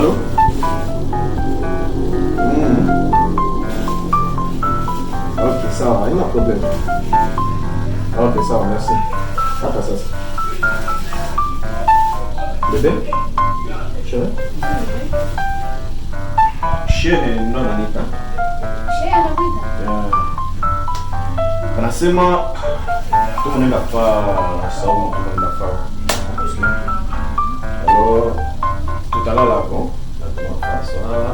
Allô? Ok, sawa, haina problem. Ok, sawa, merci. Hata sasa. Bébé? Shehe? Shehe ndo ananiita. Shehe anakuita? Yeah. Anasema tuko nenda fa saumu, tuko nenda fa. Alors, tutalala hapo na tunafaa swala.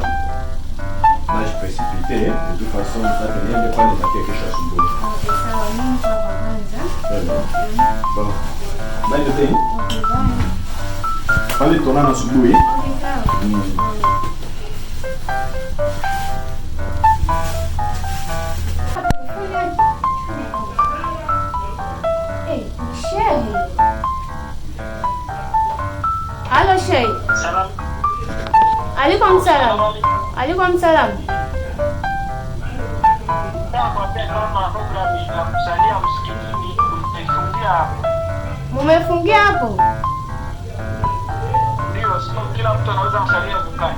Na je précipité, de toute façon nitaka niende pale nitakia kesho asubuhi. Okay, sawa, mimi hapa kwanza. Vraiment. Bon. Bye bébé. Okay, bye. Pale tuonana asubuhi. Okay, sawa. Eh, Shehe. Halo Shehe. Salam. Alaikum salam. Alaikum salam. Nakwambia kama program ya kusalia msikitini utaifungia hapo. Mumefungia hapo? Ndio, sio kila mtu anaweza kusalia nyumbani.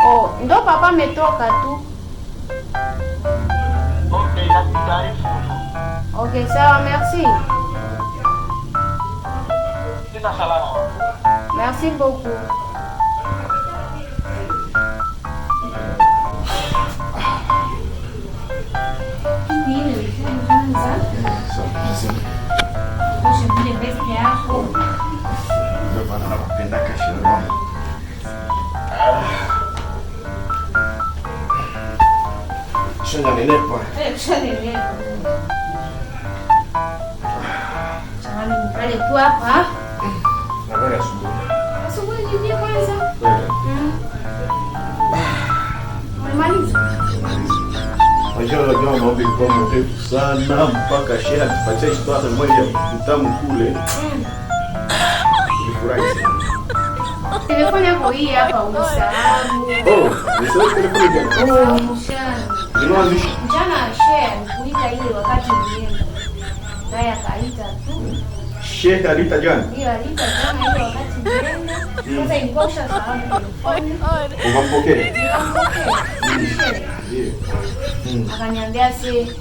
Oh, ndo papa ametoka tu. Okay, nakutaarifu. Okay, sawa, merci. Sina salama. Merci beaucoup. Sawa, merci. Ndio maana nakupenda kasha. Shanga nenepa. Tu hapa. Habari asubuhi. Asubuhi niambie kwanza. Wewe. Umemaliza? Unajua maombi ilikuwa mrefu sana mpaka shehe atupatie histoire moja ya utamu kule. Nilifurahi sana. Telefoni yako hii hapa usahau. Oh, nisahau telefoni gani? Usahau mchana. Nilianzisha. Mchana shehe alikuita ile wakati ulienda. Naye akaita tu. Shehe aliita jana. Ndio aliita jana ile wakati ulienda. Sasa ilikuwa ushasahau telefoni. Ukampokea? Nikampokea. Shehe. Ndio. Akaniambia si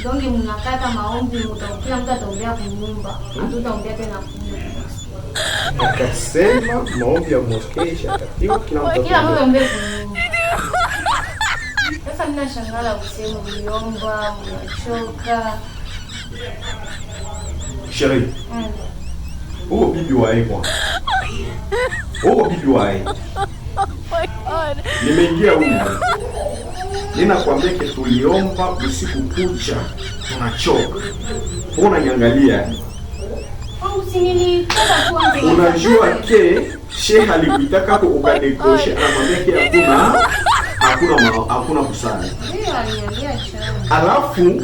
donge mnakata maombi kila mtu ataombea kunyumba. Hatutaombea tena kule. Akasema maombi ya mosque ishakatiwa, kila mtu Kila mtu ataombea. aombee kunyumba. Sasa mimi nashangala kusema mliomba, mnachoka. Chérie, uko bibi wae kwa. Uko bibi wae. Nimeingia humu. Ninakwambia ke tuliomba usiku kucha tunachoka. Wewe unaniangalia. Au si nilitoka tu anze. Unajua ke shehe alikuitaka hapo ukadécrocher, anakwambia ke hakuna kusali. Ndio aliniambia chana. Alafu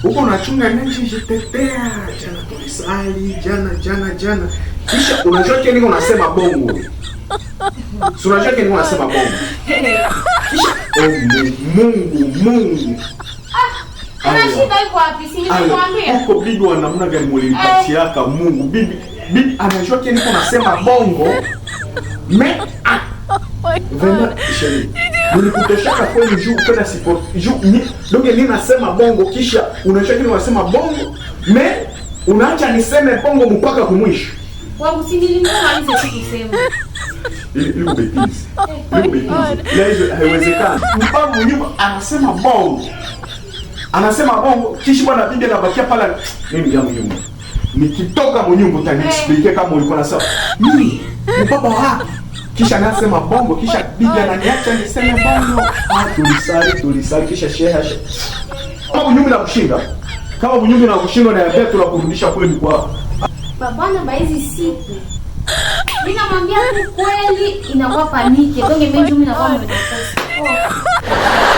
huko unachunga nchi jitetea, jana tulisali, jana jana jana. Kisha unajua ke niko nasema bongo. Si unajua ke niko nasema bongo. Kisha oh, Mungu Mungu. Kuna shida iko wapi? Si nilikwambia. Huko bibi wa namna gani mulipatiaka Mungu? Bibi anajua ke niko nasema bongo. Mais ah, vraiment chérie, nilikutoshaka kweli juu kwenda support juu ni donc mimi nasema bongo kisha unajua kile unasema bongo mais unaacha niseme bongo mpaka kumwisho. Wangu si nilimaliza tu kusema. Ili bêtise. Ili bêtise. Na hizo haiwezekani. Mpango nyumba anasema bongo. Anasema bongo kisha bwana bibi anabakia pale mimi ya nyumba. Nikitoka mnyumba utaniexplique kama ulikuwa nasema. Mimi mbaba wa kisha anasema bongo kisha bibi ananiacha niseme bongo. Ah, tulisali tulisali kisha shehe kama mnyumba na kushinda. Kama mnyumba na kushinda na yambia tunakurudisha kweli kwa. Babana ba hizi siku. Mimi namwambia tu kweli inakuwa panic. Donge mimi mimi nakuwa mwenye makosa. Oh.